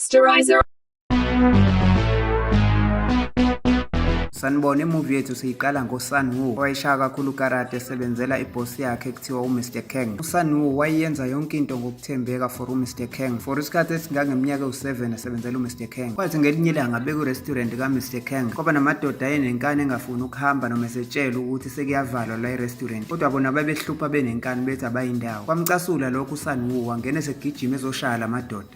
Rasterizer. Sanibona, imuvi yethu siyiqala ngoSan Wu owayeshaya kakhulu karate esebenzela ibhosi yakhe ekuthiwa uMr Kang. USan Wu wayeyenza yonke into ngokuthembeka for uMr Kang for isikhathi esingangeminyaka ewu-7 esebenzela uMr Kang. Kwathi ngelinye ilanga beku-restaurant kaMr Kang kwaba namadoda ayenenkani engafuni ukuhamba noma esetshelwa ukuthi sekuyavalwa la e-restaurant, kodwa bona babehlupha benenkani bethi abayindawo. Kwamcasula lokho uSan Wu, wangena esegijima ezoshaya la madoda.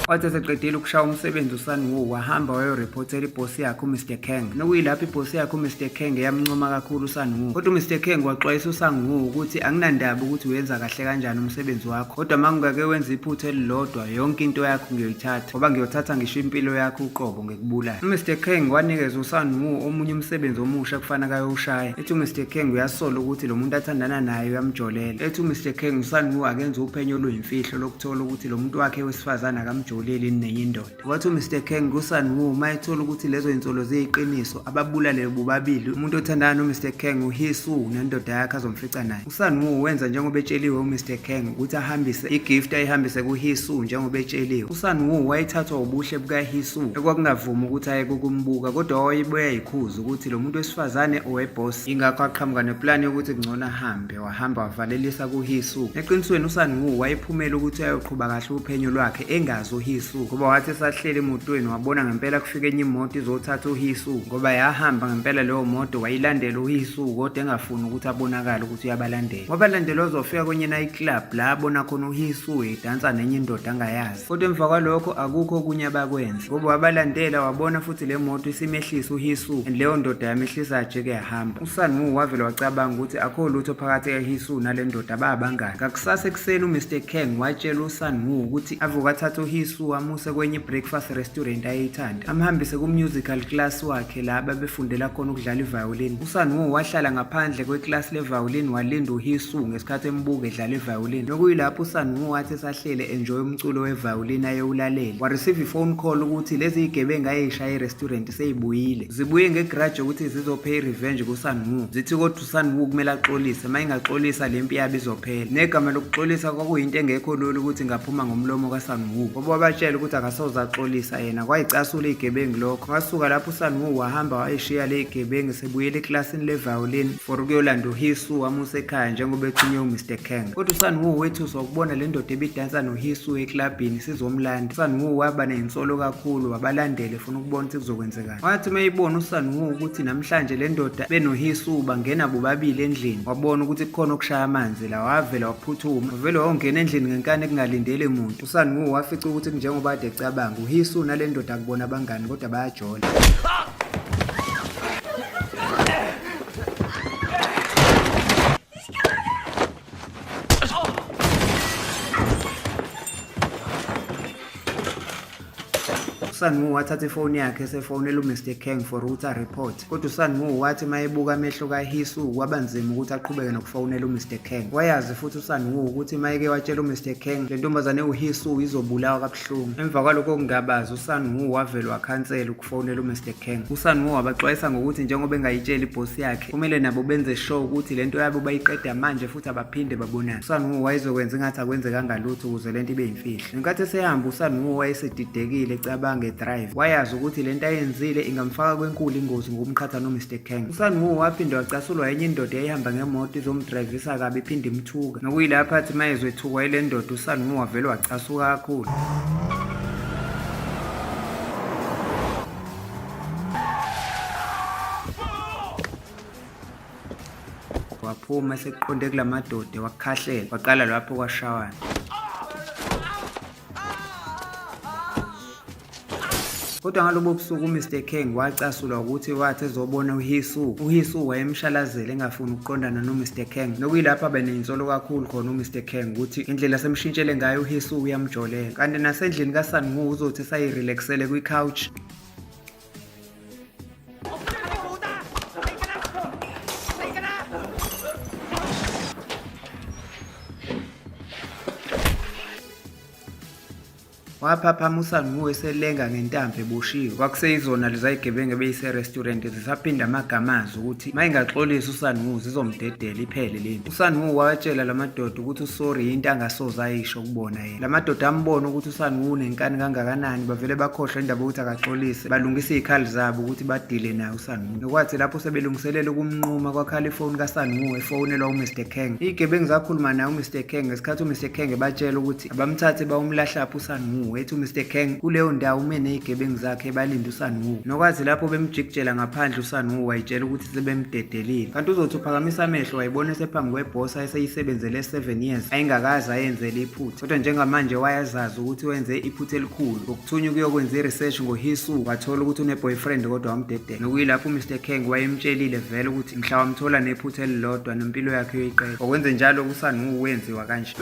Wathi eseqedile ukushaya umsebenzi uSan Wu wahamba wayoriphothela ibhosi yakhe uMr Kang. Nokuyilapho ibhosi yakhe uMr Kang eyamncoma kakhulu uSan Wu. Kodwa uMr Kang waxwayisa uSan Wu ukuthi anginandaba ukuthi uyenza kahle kanjani umsebenzi wakho, kodwa uma ungake wenza iphutha elilodwa yonke into yakho ngiyoyithatha, ngoba ngiyothatha ngisho impilo yakho uqobo ngikubulale. UMr Kang wanikeza uSan Wu omunye umsebenzi omusha kufanele ayowushaya. Ethi uMr Kang uyasola ukuthi lo muntu athandana naye uyamjolela. Ethi uMr Kang uSan Wu akenze uphenyo oluyimfihlo lokuthola ukuthi lo muntu wakhe wesifazane akamjoleli yini nenye indoda. Wathi uMr Kang kuSan Wu uma ethola ukuthi lezo zinsolo ziyiqiniso ababulale bobabili umuntu othandana noMr Kang uHee Soo nendoda yakhe azomfica naye. USan Wu wenza njengoba etsheliwe uMr Kang ukuthi ahambise igift ayihambise kuHee Soo njengoba etsheliwe. USan Wu wayethathwa ubuhle bukaHee Soo ekwakungavumi ukuthi aye ukumbuka, kodwa wayebuye ayikhuze ukuthi lo muntu wesifazane oweboss, ingakho aqhamuka neplani yokuthi kungcono ahambe. Wahamba wavalelisa kuHee Soo. Eqinisweni uSan Wu wayephumela ukuthi ayoqhuba kahle uphenyo lwakhe engazi uHee Soo, ngoba wathi esahleli emotweni wabona ngempela kufika enye imoto izothatha uHee Soo, ngoba yahamba ngempela leyo moto wayilandela uHee Soo kodwa engafuni ukuthi abonakale ukuthi uyabalandela. Wabalandela wazofika kwenye night club la abona khona uHee Soo edansa nenye indoda angayazi. Kodwa emva kwalokho akukho okunye abakwenza, ngoba wabalandela wabona futhi le moto isimehlisa uHee Soo and leyo ndoda yamehlisa yajike yahamba. USan Wu wavele wacabanga ukuthi akho lutho phakathi kaHee Soo nale ndoda, bayabangani. Ngakusasa ekuseni uMr Kang watshela uSan Wu ukuthi avuke athathe uHee Soo amuse kwenye i-breakfast restaurant ayeyithanda, amhambise ku-musical class wakhe la babefundela khona ukudlala i-violin. USan Wu wahlala ngaphandle kweklasi le-violin walinda uHee Soo ngesikhathi embuka edlala i-violin. Nokuyilapho uSan Wu wathi esahlele enjoy umculo we-violin ayewulalele, wa-receive i-phone call ukuthi lezi zigebengu ayeyishaya e-restaurant seyibuyile. Zibuye ngegrudge ukuthi zizopay revenge kuSan Wu. Zithi kodwa uSan Wu kumele axolise, uma engaxolisa le mpi yabo izophela. Negama lokuxolisa kwakuyinto engekho lula ukuthi ingaphuma ngomlomo kaSan Wu, ngoba wabatshela ukuthi akasoze axolisa yena. Kwayicasula iy'gebengu lokho. Wasuka lapho uSan Wu wahamba wayishiya le y'gebengu sebuyela eklasini le-violin for ukuyolanda uHee Soo amuse ekhaya njengoba ethunywe uMr Kang. Kodwa uSan Wu wethuswa ukubona le ndoda ebidansa noHee Soo eklabhini sizomlanda. USan Wu waba neyinsolo kakhulu, wabalandela efuna ukubona ukuthi kuzokwenzekani. Wathi uma eyibona uSan Wu ukuthi namhlanje le ndoda benoHee Soo bangena bobabili endlini, wabona ukuthi kukhona okushaya amanzi la, wavela waphuthuma. Wavele wayongena endlini ngenkani ekungalindele muntu. USan Wu wafica ukuthi kunjengoba kade ecabanga, uHee Soo nale ndoda akubona abangani kodwa bayajola. USan Wu wathatha ifoni yakhe esefonela uMr Kang for ukuthi areport. Kodwa uSan Wu wathi uma ebuka amehlo kaHee Soo kwaba nzima ukuthi aqhubeke nokufonela uMr Kang. Wayazi futhi uSan Wu ukuthi uma eke watshela uMr Kang le ntombazane uHee Soo izobulawa kabuhlungu. Emva kwalokho kungabaza uSan Wu wavele wakhansela ukufonela uMr Kang. USan Wu wabaxwayisa ngokuthi njengoba engayitsheli ibhosi yakhe kumele nabo benze sure ukuthi lento yabo bayiqeda manje futhi abaphinde babonane. USan Wu wayezokwenza ingathi akwenzekanga lutho ukuze lento ibe yimfihlo. Ngenkathi esehamba uSan Wu wayesedidekile ecabanga edrive. Wayazi ukuthi lento ayenzile ingamfaka kwenkulu ingozi ngokumqhatha noMr Kang. USan Wu waphinde wacasulwa enye indoda eyayihamba ngemoto izomdrayivisa kabi iphinde imthuka. Nokuyilapho athi mayezwe ethukwa ile ndoda uSan Wu wavele wacasuka kakhulu. Waphuma eseqonde kulamadoda wakhahlela, waqala lapho kwashawana. Kodwa ngalobo busuku uMr Kang wacasulwa ukuthi wathi ezobona uHee Soo, uHee Soo wayemshalazela engafuni ukuqondana noMr Kang. Nokuyilapho abe neyinsolo kakhulu khona uMr Kang ukuthi indlela asemshintshele ngayo uHee Soo uyamjolela. Kanti nasendlini kaSan Wu uzothi esayirelaxele kwi-couch. Waphaphama uSangu eselenga ngentambo eboshiwe. Kwakuseyizona leza zigebengu ebeyise-restaurant zisaphinda amagama azo ukuthi uma engaxolisi uSangu zizomdedela iphele lento. USangu wawatshela la madoda ukuthi usorry yinto angasoze ayisho kubona yena. La madoda ambona ukuthi uSangu unenkani kangakanani bavele bakhohlwa indaba yokuthi akaxolise balungisa iy'khali zabo ukuthi badile naye uSangu. Nokwathi lapho sebelungiselela ukumnquma kwakhala ifoni kaSangu efowunelwa uMr Kang. Iy'gebengu zakhuluma naye uMr Kang ngesikhathi uMr Kang ebatshela ukuthi abamthathe bawumlahlaphi uSanhu. Ethi uMr Kang kuleyo ndawo ume ney'gebengu zakhe ebalinde uSanhu. Nokwathi lapho bemjikijela ngaphandle uSanhu wayitshela ukuthi sebemdedelile. Kanti uzothi uphakamisa amehlo wayibona esephambi kwebhosa eseyisebenzele 7 years ayingakaze ayenzele iphutha. Kodwa njengamanje wayazazi ukuthi wenze iphutha elikhulu ngokuthunywa ukuyokwenza i-research ngoHisu wathola ukuthi une-boyfriend kodwa wamdedela. Nokuyilapho uMr Kang wayemtshelile vele ukuthi mhla wamthola nephutha elilodwa nempilo yakhe uyoyiqeda. Ngokwenze njalo uSanhu wenziwa kanje.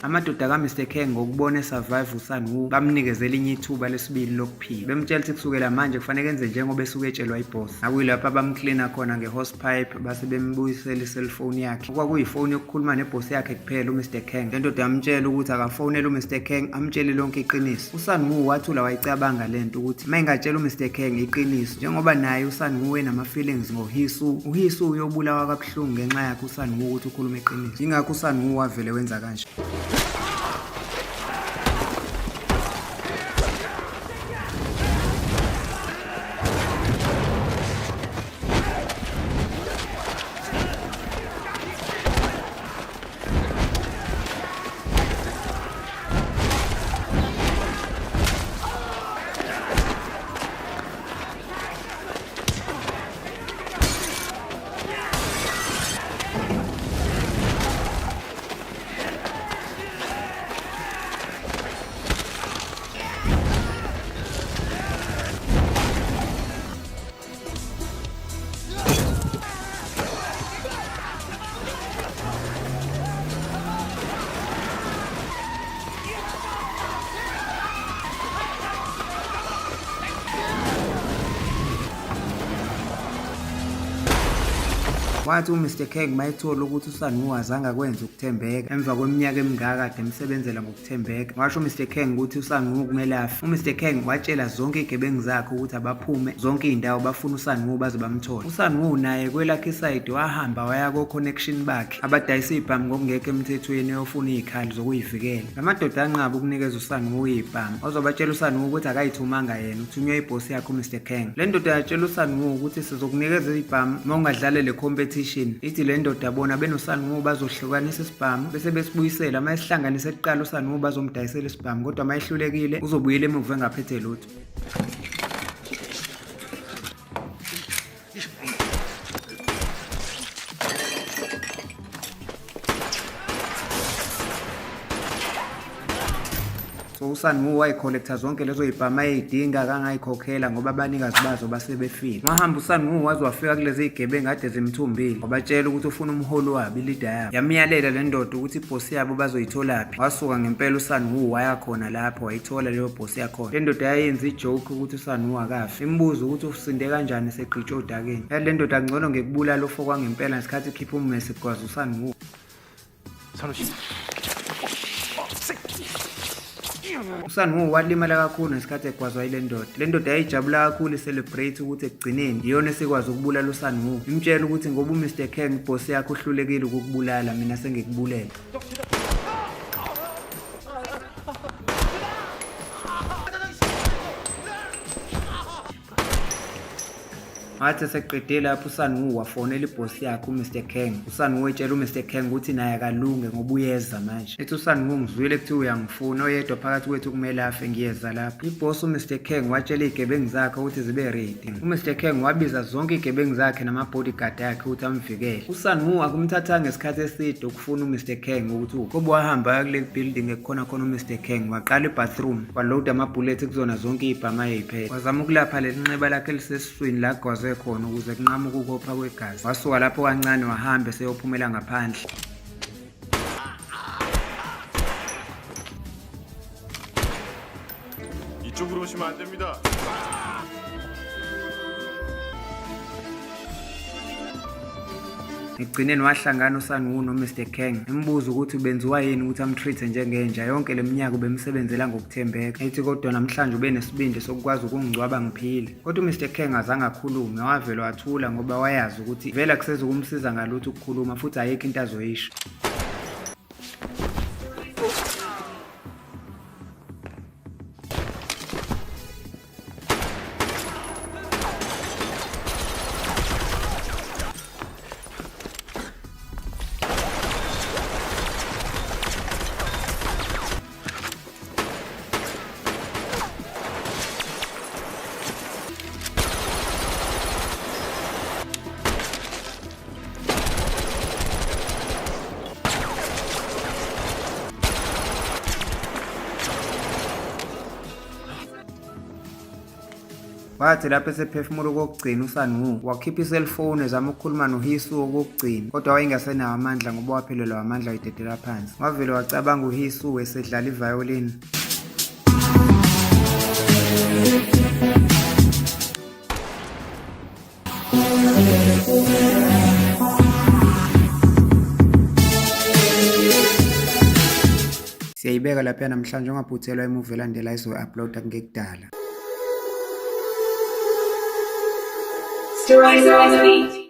Amadoda kaMr Kang ngokubona esurvive uSan Woo bamnikeze elinye ithuba lesibili lokuphila. Bemtshela ukuthi kusukela manje kufanele enze njengoba esuke etshelwa iboss. Nakuyilapho abamklina khona nge-hosepipe base bembuyisela i-cellphone yakhe. Okwakuyifoni yokukhuluma nebhosi yakhe kuphela uMr Kang. Le ndoda yamtshela ukuthi akafonele uMr Kang amtshele lonke iqiniso. USan Woo wathula wayicabanga le nto ukuthi uma engatshela uMr Kang iqiniso njengoba naye uSan Woo enama-feelings ngoHisu, uHisu uyobulawa kabuhlungu ngenxa yakhe uSan Woo ukuthi ukhuluma iqiniso. Yingakho uSan Woo wavele wenza kanje. Wathi uMr Kang mayethola ukuthi uSanhu azange akwenze ukuthembeka emva kweminyaka emingaka kade emsebenzela ngokuthembeka. Washo uMr Kang ukuthi uSanhu kumele afe. UMr Kang watshela zonke izigebengu zakhe ukuthi abaphume zonke izindawo bafuna uSanhu baze bamthole. USanhu naye kwelakhe isayidi wahamba waya ko-connection bakhe abadayisa ibhamu ngokungekho emthethweni eyofuna izikhali zokuyivikela. La madoda anqaba ukunikeza uSanhu ibhamu. Wazobatshela uSanhu ukuthi akayithumanga yena, uthunywe ibhosi yakhe uMr Kang. Le ndoda yatshela uSanhu ukuthi sizokunikeza ibhamu uma ungadlala le competition. Ithi le ndoda bona benoSanhu bazohlukanisa isibhamu bese besibuyisela. Uma esihlanganise kuqala uSanhu bazomdayisela isibhamu kodwa uma ehlulekile uzobuyela emuva engaphethe lutho. So uSanhu wayikholektha zonke lezo yibhamu ayeyidinga akangayikhokhela ngoba abanikazi bazo base befile. Wahamba uSanhu waze wafika kulezi zigebengu kade zimthumbile. Wabatshela ukuthi ufuna umholi wabo, ilida yabo. Yamyalela le ndoda ukuthi ibhosi yabo bazoyitholaphi. Wasuka ngempela uSanhu waya khona lapho wayithola leyo bhosi yakhona. Le ndoda yayenza ijoke ukuthi uSanhu akafi. Imbuza ukuthi usinde kanjani esegqitshwe odakeni. Yathi le ndoda ngcono ngikubulala ufo kwangempela ngesikhathi ikhipha ummese kugwaza uSanhu. USanhu walimala kakhulu ngesikhathi egwazwa yile ndoda. Le ndoda yayijabula kakhulu i-celebrate ukuthi ekugcineni iyona esikwazi ukubulala uSanhu. Imtshela ukuthi ngoba uMr Kang ibhosi yakhe uhlulekile ukukubulala mina sengikubulele. Wathi eseqedile lapho uSanhu wafonela ibhosi yakhe uMr Kang. USanhu etshela uMr Kang ukuthi naye akalunge ngoba uyeza manje. Ethi uSanhu ngizwile kuthiwa uyangifuna oyedwa phakathi kwethu kumele afe ngiyeza lapho. Ibhosi uMr Kang watshela izigebengu zakhe ukuthi zibe ready. UMr Kang wabiza zonke izigebengu zakhe nama-bodyguard akhe ukuthi amvikele. USanhu akumthathanga isikhathi eside ukufuna uMr Kang ukuthi ngoba wahamba waya kule building ekukhona khona uMr Kang waqala i-bathroom waloada amabhulethi kuzona zonke iy'bhamu ayey'phethe. Wazama ukulapha leli nxeba lakhe elisesiswini la agwazwe khona ukuze kunqamuke ukopha kwegazi. Wasuka lapho kancane wahamba eseyophumela ngaphandle. 이쪽으로 오시면 안 됩니다. Ekugcineni wahlangana uSan-woo noMr Kang, embuza ukuthi ubenziwa yini ukuthi amtreat-e njengenja yonke le minyaka ubemsebenzela ngokuthembeka. Ethi kodwa namhlanje ubenesibindi sokukwazi ukungingcwaba ngiphila. Kodwa uMr Kang azange akhulume, wavele wathula ngoba wayazi ukuthi vele akusezukumsiza ngalutho ukukhuluma futhi ayikho into azoyisho. Wathi lapho esephefumula okokugcina uSan-woo wakhipha iselfoni ezama ukukhuluma noHee-soo okokugcina, kodwa wayengasenawo amandla ngoba waphelelwa amandla wayidedela phansi. Wavele wacabanga uHee-soo esedlala i-violin. Siyayibeka lapha namhlanje, ungaphuthelwa imuvi elandela izoyi-uploada kungekudala. Stories.